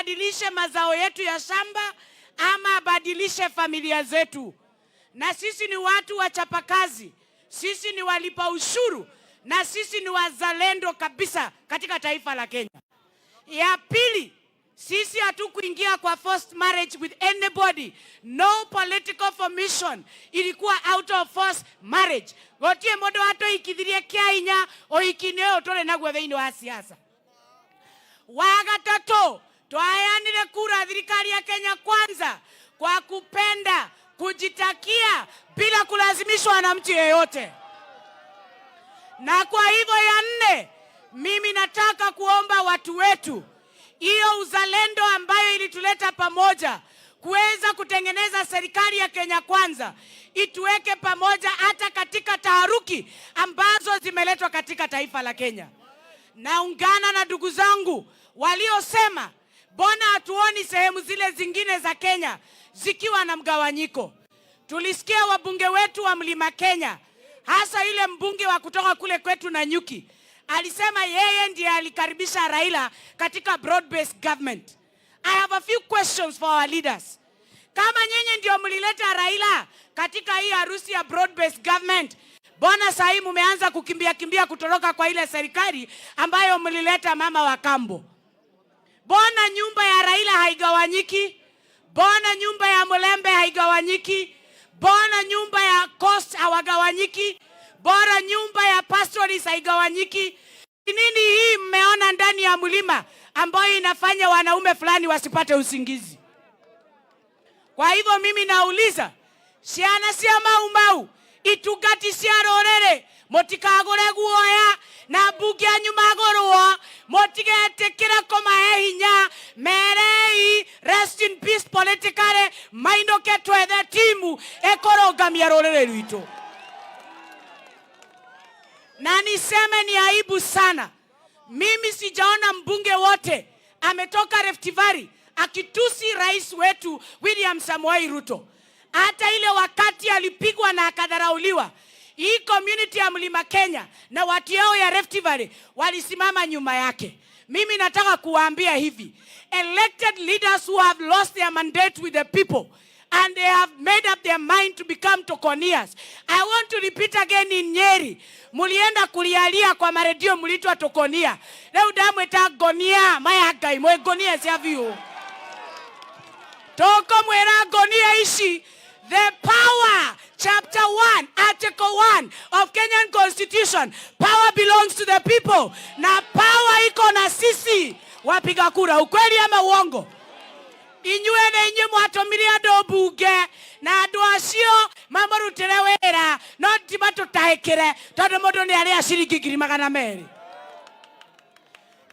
abadilishe mazao yetu ya shamba ama abadilishe familia zetu. Na sisi ni watu wachapakazi, sisi ni walipa ushuru na sisi ni wazalendo kabisa katika taifa la Kenya. Ya pili, sisi hatukuingia kwa forced marriage with anybody. No political formation ilikuwa out of forced marriage. Gotie mundu atoikithirie kia inya ũhiki-inĩ ũyũ tũrĩ naguo thĩinĩ wa siasa. Wa gatatũ, twaheanire kura thirikari ya Kenya Kwanza kwa kupenda, kujitakia bila kulazimishwa na mtu yeyote. Na kwa hivyo, ya nne, mimi nataka kuomba watu wetu, hiyo uzalendo ambayo ilituleta pamoja kuweza kutengeneza serikali ya Kenya Kwanza ituweke pamoja hata katika taharuki ambazo zimeletwa katika taifa la Kenya. Naungana na ndugu zangu waliosema mbona hatuoni sehemu zile zingine za Kenya zikiwa na mgawanyiko. Tulisikia wabunge wetu wa Mlima Kenya, hasa yule mbunge wa kutoka kule kwetu Nanyuki, alisema yeye ndiye alikaribisha Raila katika broad based government. I have a few questions for our leaders. Kama nyinyi ndio mlileta Raila katika hii harusi ya broad based government, mbona saa hii mumeanza kukimbia kimbia kutoroka kwa ile serikali ambayo mlileta mama wa kambo? Mbona nyumba ya Raila haigawanyiki? Mbona nyumba ya Mulembe haigawanyiki? Mbona nyumba ya Coast hawagawanyiki? Mbona nyumba ya pastoralist haigawanyiki? Nini hii mmeona ndani ya mlima ambayo inafanya wanaume fulani wasipate usingizi? Kwa hivyo mimi nauliza, ciana cia Mau Mau, itungati cia rũrĩrĩ, mũtikagũre guoya na mbunge anyu magũrwo, mũtigetĩkĩre kũmahe hinya, merei rest in peace politically, mainũke twethe timu ĩkũrũngamia rũrĩrĩ rwitũ. Na niseme ni aibu sana, mimi sijaona mbunge wote ametoka Rift Valley akitusi rais wetu William Samoei Ruto. Hata ile wakati alipigwa na akadharauliwa, hii community ya Mlima Kenya na watu yao ya Rift Valley walisimama nyuma yake. Mimi nataka kuwaambia hivi, elected leaders who have lost their mandate with the people and they have made up their mind to become tokonias. I want to repeat again in Nyeri, mulienda kulialia kwa maredio mulitwa tokonia. Leo ndamwita ngonia maya Ngai mwe ngonia cia biũ. Tũkũmwĩra ngonia ici, the power, chapter 1 article 1 of Kenyan Constitution, power belongs to the people, na power iko na sisi wapiga kura. Ukweli ama uongo? Inyuĩ nĩ inyuĩ mwatũmire andũ mbunge na andũ acio mamũrutĩre wĩra, no ti matũtahĩkĩre tondũ mũndũ nĩ arĩa ciringi 200,000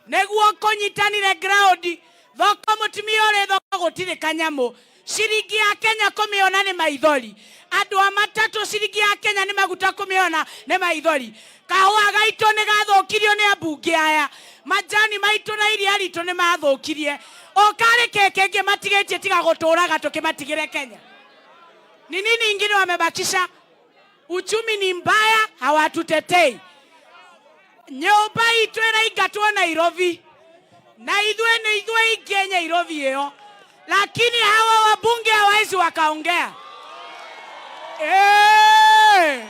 nĩguo kũnyitanire ground thoko. Mũtumia ũrĩ thoko gũtirĩ kanyamũ, ciringi ya Kenya kũmĩona nĩ maithori. Andũ a matatũ, ciringi ya Kenya nĩ maguta, kũmĩona nĩ maithori. Kahũa gaitũ nĩ gathũkirio nĩ ambunge aya, majani maitũ na iria ritũ nĩ mathũkirie. Ũkarĩ kĩ kĩngĩ matigĩtie tiga gũtũraga tũkĩmatigĩre Kenya? Ni nini ingine wamebakisha? Uchumi ni mbaya, hawatutetei. Nyũmba itũ ĩraingatwo Nairobi na ithuĩ nĩ ithuĩ ingĩ Nairobi ĩyo, lakini hawa wabunge hawawezi wakaongea. Eh.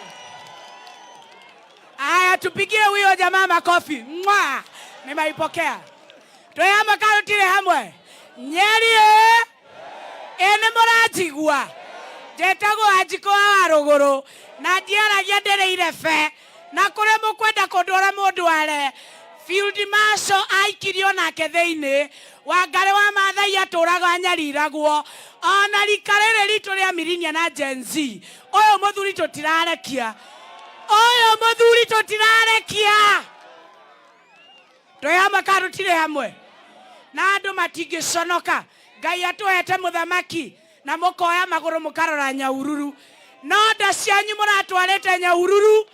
Aya, tupigie huyo jamaa makofi. Mwa! Nimeipokea. Twĩ hamwe kana tũtirĩ hamwe? Nyeri ĩ ĩ nĩ mũranjigua? Njĩtagwo Wanjikũ wa Warũgũrũ na ndiaragia ndĩrĩ irebe na kũrĩa mũkwenda kũndwara mũndũ are. Field Marshal aikirio nake thĩinĩ. Wangarĩ wa Maathai atũraga anyariragwo ona rika rĩrĩ ritũ rĩa millennial na Gen Z. Ũyũ mũthuri tũtirarekia, ũyũ mũthuri tũtirarekia. Twĩ hamwe kana tũtirĩ hamwe? Na andũ matingĩconoka, Ngai atũhete mũthamaki na mũkoya magũrũ mũkarora Nyahururu, no nda cianyu mũratwarĩte Nyahururu,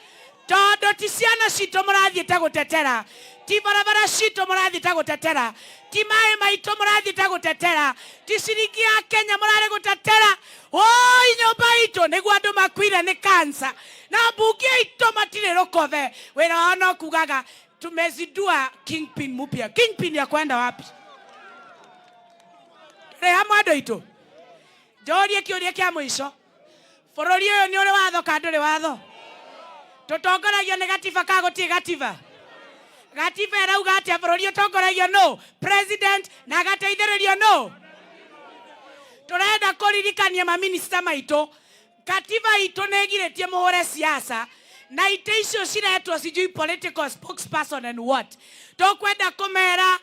tondũ ti ciana citũ mũrathiĩte gũtetera, ti barabara citũ mũrathiĩte gũtetera, ti maĩ maitũ mũrathiĩte gũtetera, ti ciringi ya Kenya mũrarĩ gũtetera. Oi, nyũmba itũ nĩguo andũ makuire nĩ kansa na mbunge itũ matirĩ rũkothe. Wĩra wao no kugaga tumezindua kingpin mpya. Kingpin ya kwenda wapi? Hamwe andũ aitũ, njũrie kĩũria kĩa mũico. Bũrũri ũyũ nĩ ũrĩ watho ka ndũrĩ watho? Tũtongoragio nĩ gatiba ka gũtirĩ gatiba? Gatiba ĩrauga atĩa? Bũrũri ũtongoragio nũ? President na agateithĩrĩrio nũ? Tũrenda kũririkania maminista maitũ, katiba itũ nĩ ĩgirĩtie mũhũre siasa na itĩ icio ciretwo sijui political spokesperson and what. Tũkwenda kũmera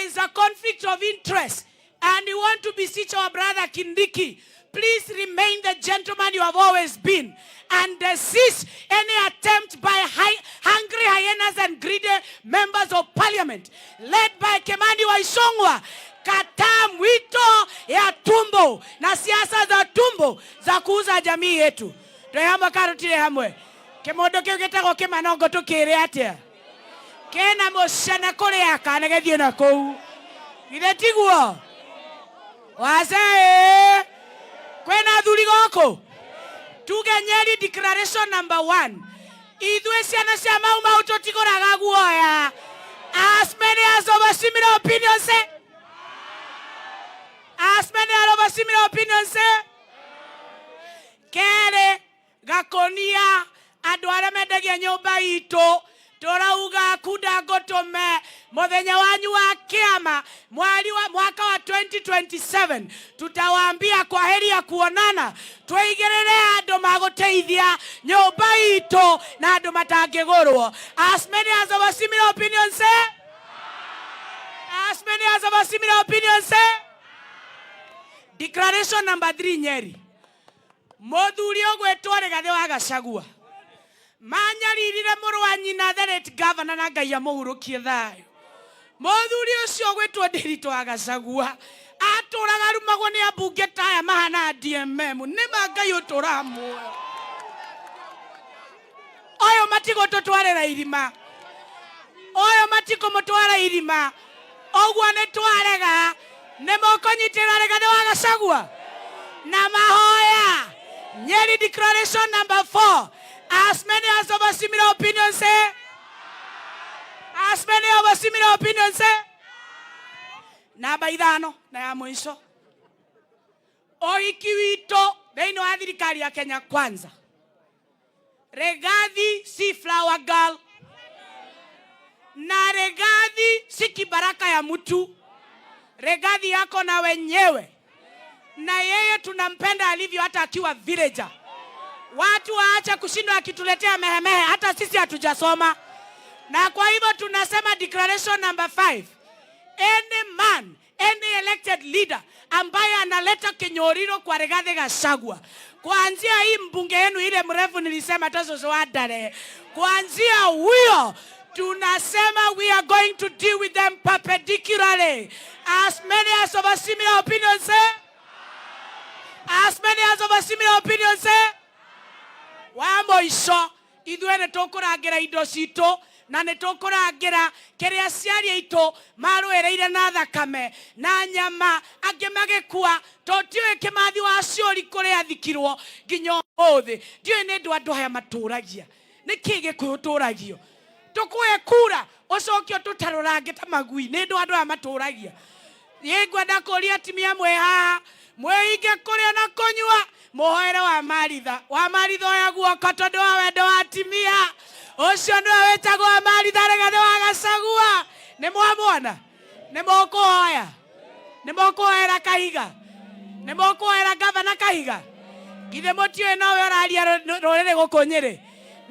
is a conflict of interest, and we want to beseech our brother Kindiki, please remain the gentleman you have always been and desist any attempt by hungry hyenas and greedy members of parliament led by Kimani wa Ichung'wah. Kataa mwito ya tumbo na siasa za tumbo za kuuza jamii yetu. Twĩ hamwe kana tũtirĩ hamwe? Kĩmũndũ kĩu gĩtagwo Kĩmanongo tũkĩrĩ atĩa? Kĩna mũcene kũrĩa kana gĩthiĩ na kũu, githĩ tiguo? Wazee, kwĩna athuri gũkũ? Tuge Nyeri declaration number 1, ithuĩ ciana cia Mau Mau tũtigũraga guoya. As many as of a similar opinion say, as many are of a similar opinion say. Kerĩ, gakonia andũ arĩa mendagia nyũmba itũ, tũrauga kunda ngũtũme mũthenya wanyu wa kĩama mweri wa mwaka wa 2027, tutawaambia kwa heri ya kuonana. Twĩigĩrĩre andũ magũteithia nyũmba itũ na andũ matangĩgũrwo. As many as of a similar opinion say, as many as of a similar opinion say. Declaration number 3, Nyeri, mũthuri ũgwĩtwo Rigathĩ wa Gachagua manyaririre mũrũ wa nyina the late governor, na Ngai amũhurũkie thayũ. Mũthuri ũcio ũgwĩtwo Ndĩritũ wa Gachagua atũraga arumagwo nĩ ambunge taya mahana DMM. Nĩ ma Ngai ũtũraga muoyo ũyũ, matigũtũtwarĩra irima ũyũ, matikũmũtwara irima. Ũguo nĩ twarega. Nĩ mũkũnyitĩrĩra Rigathĩ wa Gachagua na mahoya? Nyeri declaration number 4, as many as of a similar opinion say, as many of a similar opinion say. Namba 5 na ya mũico, ũhiki witũ thĩinĩ wa thirikari ya Kenya Kwanza, Rigathi si flower girl na Rigathi si kibaraka ya mtu. Rigathi yako na wenyewe, na yeye tunampenda alivyo, hata akiwa villager. Watu waache kushindwa akituletea mehemehe, hata sisi hatujasoma. Na kwa hivyo tunasema declaration number 5, any man, any elected leader ambaye analeta kinyoriro kwa Rigathi Gachagua, kuanzia hii mbunge yenu ile mrefu nilisema Tososo Wadare, kuanzia huyo tunasema we are going to deal with them perpendicularly. As many as of a similar opinion say, as many as of a similar opinion say. Wa mũico, ithuĩ nĩ tũkũrangĩra indo citũ na nĩ tũkũrangĩra kĩrĩa aciari aitũ marũĩrĩire na thakame na nyama, angĩ magĩkua. Tũtiũĩ Kĩmathi wa Ciũri kũrĩa athikirwo nginya ũmũthĩ. Ndiũĩ nĩ ndũ andũ aya matũragia nĩ kĩ Gĩkũyũ tũragio tũkũhe kura ũcoke ũtũtarũrange ta magui. Nĩ ndũ andũ aya matũragia. Niĩ ngwenda kũria atumia mwĩ haha, mwĩhinge kũrĩa na kũnyua, mũhoere wa Maritha. Wa Maritha, oya guoko tondũ wa wendo wa atumia. Ũcio nĩwe wĩtagwo wa Maritha Rigathĩ wa Gachagua. Nĩ mwamwona? Nĩ mũkũhoya? Nĩ mũkũhoera Kahiga? Nĩ mũkũhoera gavana Kahiga? Githĩ mũtiũĩ nowe ũraria rũrĩrĩ gũkũ Nyĩrĩ?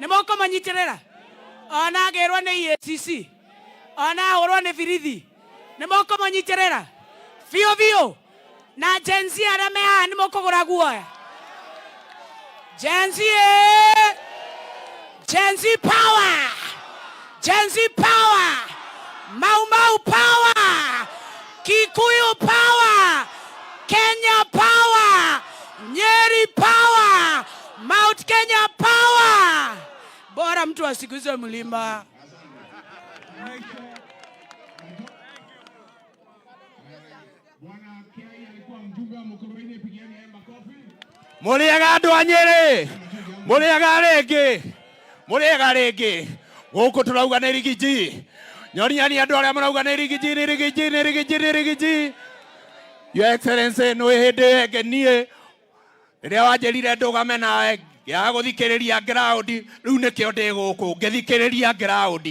Nĩ mũkũmũnyitĩrĩra ona agĩrwo nĩ EACC, ona ahũrwo nĩ birithi? Nĩ mũkũmũnyitĩrĩra biũ biũ? Na Gen Z arĩa me haha, nĩ mũkũgũra guoya? Gen Z, eh? Gen Z power! Gen Z power! Mau Mau power! Kikuyu power! Kenya power! Nyeri power! Mount Kenya power! Bora mtu asiguze mlima. Bwana Kiai alikuwa mjumbe wa Mukurweini, pigieni yeye makofi. Mũrĩega andũ a Nyĩrĩ, mũrĩega rĩngĩ, mũrĩega rĩngĩ. Gũkũ tũrauga nĩ Riggy G. Nyoniani andũ arĩa marauga nĩ Riggy G, nĩ Riggy G, nĩ Riggy G, nĩ Riggy G. Your Excellency, nĩ hĩndĩ ĩngĩ niĩ rĩrĩa wanjĩrire ndũgame nawe ngĩaga gũthikĩrĩria ground, rĩu nĩkĩo ndĩ gũkũ ngĩthikĩrĩria ground.